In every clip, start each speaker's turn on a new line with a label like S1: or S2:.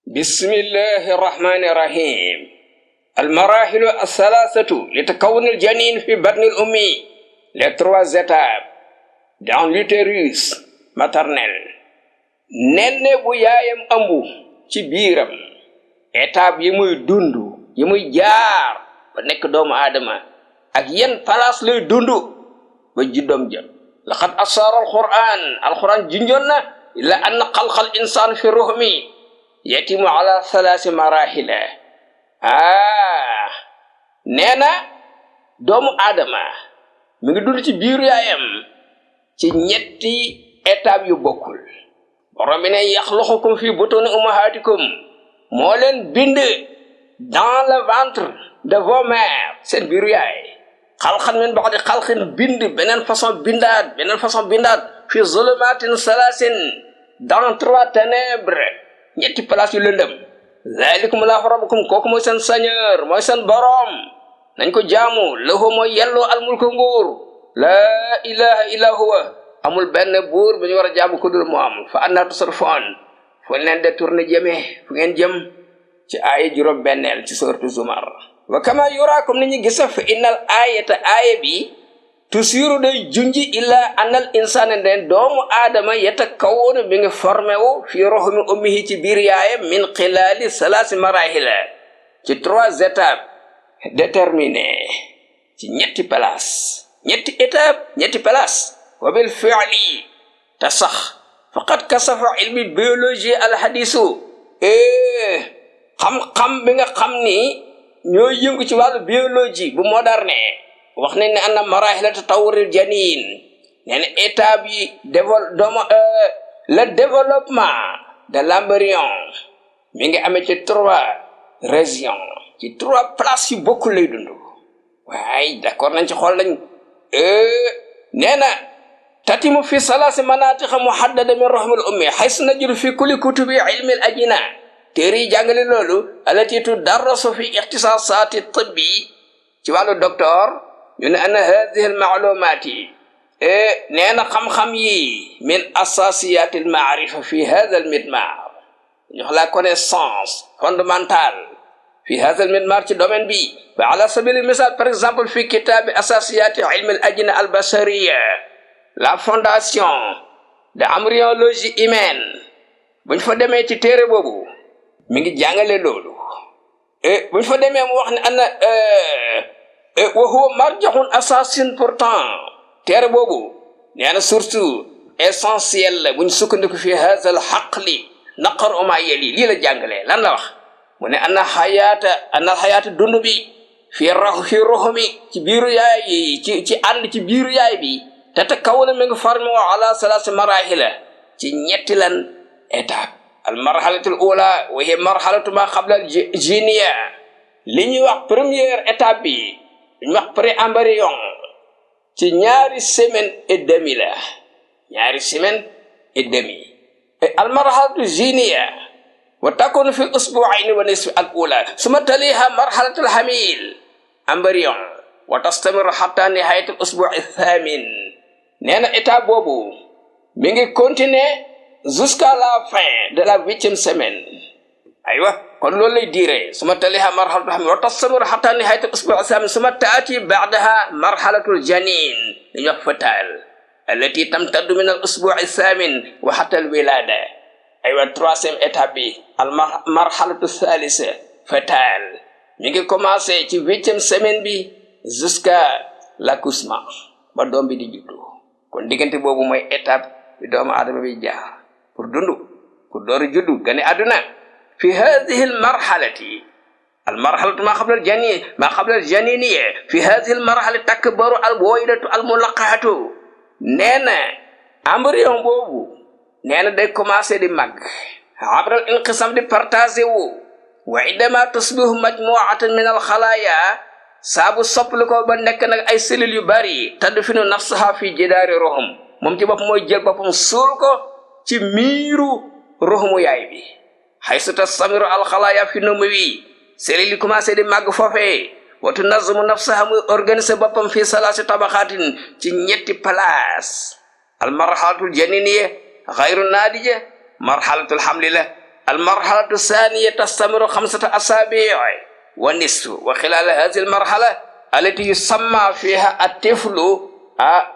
S1: بسم الله الرحمن الرحيم. المراحل الثلاثة لتكون الجنين في بطن الأم. Les trois étapes dans l'utérus maternel. Nenne bu yaayam ëmbu ci biiram, étape yi muy dundu, yi muy jaar ba nekk doomu aadama ak yan place lay dundu ba juddoom jëm. laqad asara alquran junjoon na ila anna xalqal insaan fi ruhmi yatimu ala thalaasi marahila. nee na doomu aadama mi ngi dund ci biiru yaayam ci ñetti étape yu bokkul. borom bi ne yaxluqukum fi butuni ummahatikum, moo leen bind dans le ventre de vos mères, seen biiru yaay. xalqan min ba'di xalqin, bind beneen façon bindaat fi zulumatin salaasin, dans trois ténèbres, ñetti place yu lëndëm. zalikum allahu rabbukum, kooku mooy seen seigneur, mooy seen borom, nañ ko jaamu. lahu mooy yelloo almulku nguur, laa ilaha illa huwa, amul benn buur bu ñu war a jaamu ko dul mu am. fa anna tusarfoon, fu leen détourné jëmee, fu ngeen jëm? ci aaya juróom benneel ci sourate Zumar. wa kama yuraakum ni ñu gisa fa innal aayata aaya bi tusiru day junji illa annal insaana den doomu aadama yatakawwanu bi nga formé wu fi ruhmi ummihi ci biir yaayam min xilaali salaasi marahila, ci trois étapes déterminées, ci ñetti place, ñetti étape, ñetti place. wa bil fi'li te sax faqad kasafa ilmi biologie alhadisu, xam-xam bi nga xam ni ñoo yëngu ci wàllu biologie bu moderne wax nañ ne anna marahila tatawuril janin, nee na étape yi le développement de l'embryon mi ngi amee ci trois régions, ci trois places yu bokkul lay dund. waaye d'accord nañ ci xool nañ nee na tatimu fi salaasi manatiqa muhaddada min rahmil ummi haysu najulu fi kulli kutubi ilmi al ajina, téere yi jàngale loolu alati tudarrasu fi ixtisaasaati tibbi, ci wàllu docteur ñu ne ana hadihi al ma'lumati, nee na xam-xam yi min asasiyaati al maarifa fi hada al midmar, ñu wax la connaissance fondamentale fi hada al midmar ci domaine bi. wa ala sabili misal, par exemple fi kitaabi asasiyaati ilmi al ajina al bashariya, la fondation de embryologie humaine, buñ fa demee ci téere boobu mi ngi jàngale loolu. buñ fa demee mu wax ne ana wa huwa marjahun asasin, pourtant téere boobu nee na surtout essentiel la buñ sukkandiku fi hadha al haqli naqar uma yeli. lii la jàngale lan la wax mu ne ana xayaata dund bi fi ruhmi, ci biiru yaay, ci ànd ci biiru yaay bi, te takawuna mi ngi formé wa ala salaasi marahila, ci ñetti lan étape. al marhalatul ula wa hiya marhalatu ma qabla al jiniya, li ñuy wax première étape bi li ñuy wax pré-embryon, ci ñaari semaine et demi la, ñaari semaine et demi. al marhalatu jiniya wa takunu fi usbu'ayn wa nisfi al ula, summa taliha marhalatul hamil, embryon, wa tastamiru hatta nihayat al usbu' al thamin. nee na étape boobu mi ngi continuer jusqu'à la fin de la 8e semaine. aywa kon loolu lay diire. suma taliha marhalatul hamil wa tastamir hatta nihayat al usbu' al-thamin suma taati ba'daha marhalatul janin, li ñuy wax fœtal, allati tamtaddu min al usbu' al-thamin wa hatta al-wilada. aywa troisième étape bi al marhalatu thalitha fœtal, mi ngi commencé ci 8e semaine bi jusqu'à l'accouchement, ba doom bi di juddu. kon diggante boobu mooy étape bi doomu aadama bi jaar pour dundu, pour door a juddu gane àdduna. fi hadihi al marhalatu ma qabla al janiniya, fi hadihi al marhala takbaru al boydatu al mulaqatu. nee na embryon boobu nee na day commencé di màgg abral inqisam, di partagé wu. wa indama tusbihu majmu'atan min al xalaaya, saabu sopplu ko ba nekk nag ay cellules yu bari, tadfinu nafsaha fi jidaari ruhum, moom ci bopp mooy jël boppam suul ko ci miiru ruhumu yaay bi. haysu tastamiru alxalaaya fi numuwi, cellules yi commencé di màgg foofee. wa tunazzimu nafsaha, muy organiser boppam fi salaasi tabaqaatin, ci ñetti place. al marhalatul janiniya xayru naadija, marhalatul hamli la, المرحلة الثانية تستمر 5 أسابيع ونصف وخلال هذه المرحلة التي يسمى فيها الطفل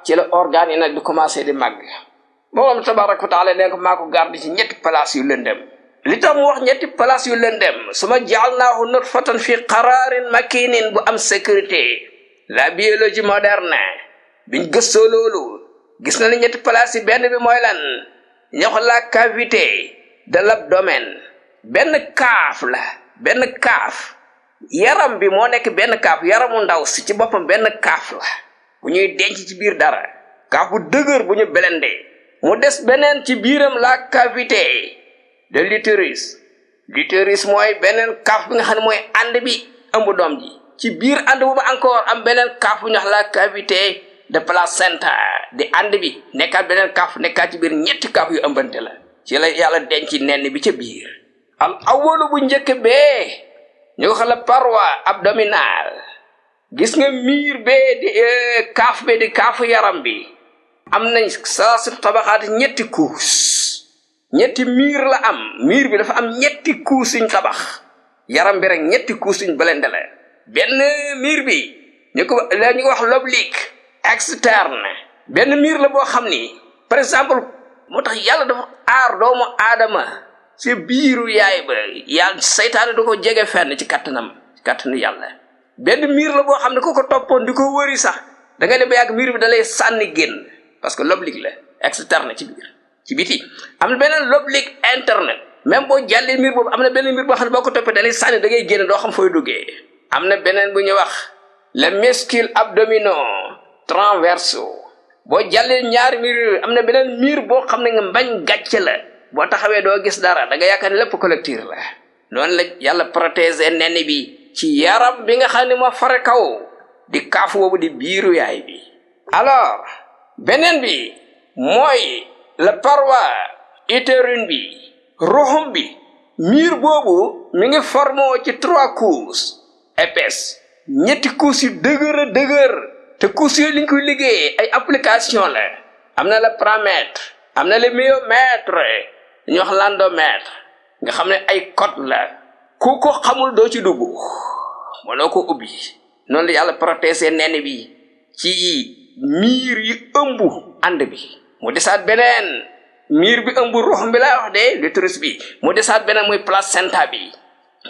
S1: ci la organe yi nag di commencé di màgg borom tabaraka wa taala ne ko maa ko garde ci ñetti place yu lëndëm li tax mu wax ñetti place yu lëndëm suma jaalnaahu nutfatan fi qararin makinin bu am sécurité la biologie moderne biñ gëstoo loolu gis na ne ñetti place yi benn bi mooy lan ñox la cavité de l'abdomen benn kaaf la benn kaaf yaram bi moo nekk benn kaaf yaramu ndaw si ci boppam benn kaaf la bu ñuy denc ci biir dara kaaf bu dëgër bu ñu belende mu des beneen ci biiram la cavité de l'utérus mooy beneen kaaf bi nga xam ne mooy ànd bi ëmb doom ji ci biir ànd boobu encore am beneen kaaf bu ñu wax la cavité de placenta di ànd bi nekkaat beneen kaaf nekkaat ci biir ñetti kaaf yu ëmbante la ci la yàlla denc nenn bi ca biir al awalu bu njëkk bee ñu ko la paroi abdominale gis nga miir bee di kaaf bee di kaafu yaram bi am nañ salaasu tabaxaat ñetti couche ñetti miir la am miir bi dafa am ñetti couche yuñ tabax yaram bi rek ñetti couche yuñ belende la benn miir bi ñu ko wax l'oblique externe benn miir la boo xam ni par exemple moo tax yàlla dafa aar doomu aadama ci biiru yaay ba yàlla seytaane du ko jege fenn ci kattanu yàlla benn miir la boo xam ne ku ko toppoon di ko wëri sax da ngay dem ba yàgg miir bi da lay sànni génn parce que l'oblique la externe ci biir ci biti am na beneen l'oblique interne même boo jàllee miir boobu am na beneen miir boo xam ne boo ko toppee da lay sànni da ngay génn doo xam fooy duggee am na beneen bu ñuy wax les muscles abdominaux transversaux boo jàllee ñaari miir am na beneen miir boo xam ne nga mbañ gàcce la boo taxawee doo gis dara da nga yaakaar ne lépp collecteur la noonu la yàlla protéger nen bi ci yaram bi nga xam ne moo fare kaw di kaaf boobu di biiru yaay bi alors beneen bi mooy la paroi utérine bi ruxum bi miir boobu mi ngi formé ci 3 couches épaisses ñetti couches yu dëgër te couches yooyu li ñu koy liggéeyee ay application la am na le paramètre am na le myomètre ñu wax l'endomètre nga xam ne ay code la ku ko xamul doo ci dugg mënoo ko ubbi noonu la yàlla protéger nen bi ci miir yu ëmb ànd bi mu desaat beneen miir bi ëmb ruux bi laa wax de l'utérus bi mu desaat beneen muy placenta bi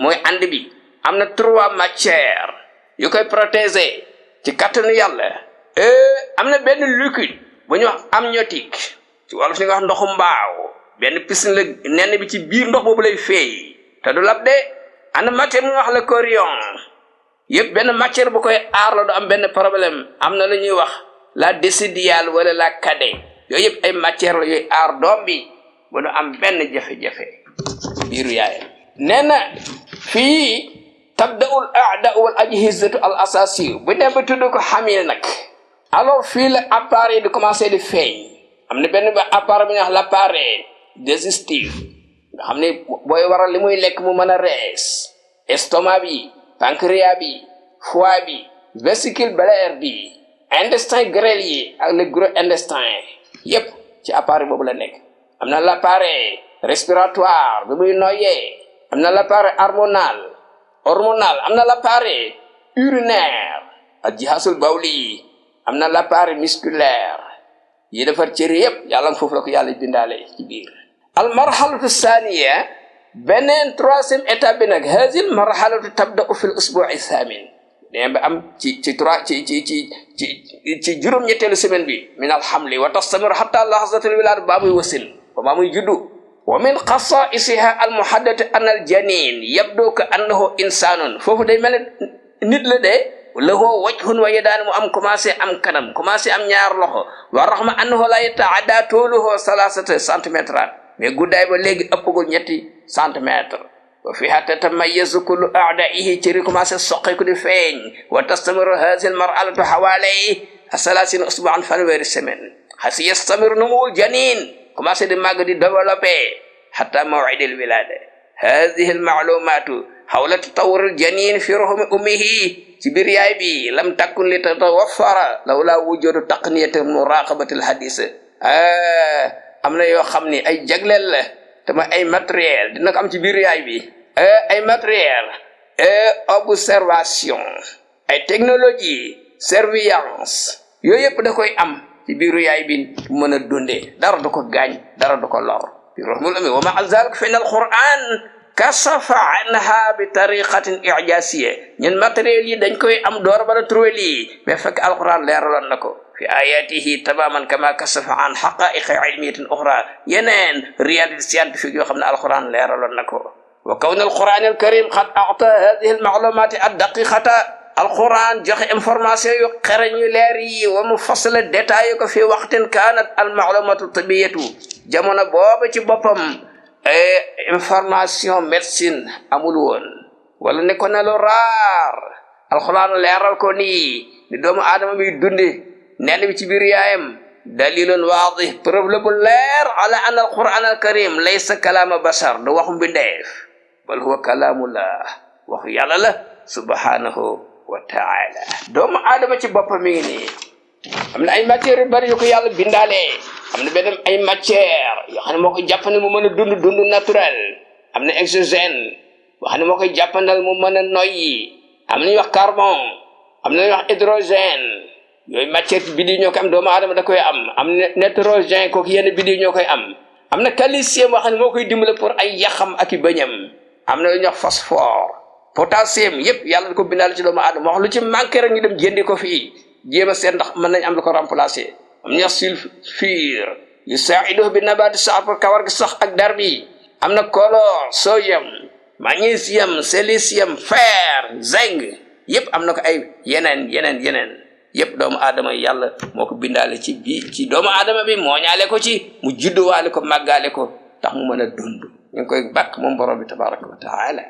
S1: mooy ànd bi am na 3 matières yu koy protéger ci kattanu yàlla am na benn liquide bu ñuy wax amniotique ci wàllu fi nga wax ndoxu mbaaw benn piscine la nen bi ci biir ndox boobu lay feey te du lab de am na matière bu ñuy wax le chorion yëpp benn matière bu koy aar la du am benn problème am na lu ñuy wax la décidiale wala la cadet yooyu yëpp ay matière la yooyu aar doom bi ba du am benn jafe-jafe biiru yaayam nee na fii tabda'ul a'da wal ajhizatu al asasi bu ne ba tudd ko xamil nag alors fii la appareil di commencé di feeñ am na benn ba appareil bi ñuy wax l'appareil digestif nga xam ne booy waral li muy lekk mu mën a rees estomac bi pancréas bi foie bi vésicule biliaire bi intestin grêle ak le gros intestin yépp ci appareil boobu la nekk am na l'appareil respiratoire bi muy noyyee am na l'appareil hormonal am na l'appareil urinaire ak jihaasul bawli am na l'appareil musculaire yi defar cër yépp yàlla foofu la ko yàlla bindaale ci biir al marhalatu thaniya beneen 3e étape bi nag hazil marhalatu tabda'u fil usbu'i thamin nee ba am ci juróom-ñetteelu semaine bi min al hamli wa tastamir hatta lahzatul wilad ba muy wasin ba muy juddu wa min khasa'isiha al muhaddati an al janin yabdu ka annahu insanun foofu day mel nit la de lahu wajhun wa yadaan mu am commencé am kanam commencé am ñaar loxo wa rahma annahu la yata'adda tuluhu 3 centimètres mais guddaay ba léegi ëppagul 3 centimètres wa fiha tatamayyazu kullu a'da'ihi ci commencé soqe ko di feeñ wa tastamiru hadhihi al mar'alatu hawali 30 usbu'an fanweeri semaine hasi yastamiru numul janin commencé di màgg di développer hatta maw'id al wilada hadhihi al ma'lumatu hawla tatawwur al janin fi ruhmi ummihi ci biir yaay bi lam takun li tatawaffara lawla wujudu taqniyati muraqabati al hadith am na yoo xam ni ay jagleel la te mooy ay matériel dina ko am ci biir yaay bi ay matériel observation ay technologie surveillance yooyu yëpp da koy am ci biiru yaay bi mën a dundee dara du ko gaañ dara du ko lor bi rahmul ami wa ma zalika fa inna alquran kasafa anha bi tariqatin ijasiya ñun matériel yi dañ koy am door ba la trouvé lii mais fekk alquran leeraloon na ko fi ayatihi tamaman kama kasafa an haqa'iqi ilmiyatin ukhra yeneen réalité scientifique yoo xam ne alquran leeraloon na ko wa kawna alquran alkarim qad a'ta hadhihi alma'lumat ad-daqiqata alquran joxe information yu xereñ yu leer yi wa mufassala détaillé ko fi waqtin kanat alma'lumatu tabiyatu jamono booba ci boppam information médecine amul woon wala ne ko ne lu raar alquran leeral ko nii ni doomu aadama bi dundi nenn bi ci biir yaayam dalilun waadih preuve la bu leer ala an alquran alkarim laysa kalaama bashar du waxu mbindeef bal huwa kalaamullah waxu yàlla la subhanahu wa taala doomu aadama ci boppam mi ngi nii am na ay matières yu bari yu ko yàlla bindaale am na benn ay matière yoo xam ne moo koy jàppane mu mën a dund naturel am na exogène boo xam ne moo koy jàppandal mu mën a noyyi am na ñuy wax carbon am na ñuy wax hydrogène yooyu matière biddiw ñoo koy am doomu aadama da koy am na nitrogène kooku yenn biddiw ñoo koy am na calcium boo xam ne moo koy dimbale pour ay yaxam ak i bëñam am na lu ñuy wax phosphore potassium yëpp yàlla da ko bindaale ci doomu aadama wax lu ci manqué rek ñu dem jëndi ko fii jéem a seet ndax mën nañ am lu ko remplacer am na sulfure yusaa'iduhu bi nabaati sax pour kawar gi sax ak dar bi am na colore sodium magnésium silicium fer zinc yëpp am na ko ay yeneen yëpp doomu aadama yàlla moo ko bindaale ci doomu aadama bi moo ñaale ko ci mu judduwaale ko màggaale ko tax mu mën a dund ñu ngi koy bàkk moom borom bi tabaraka wa taala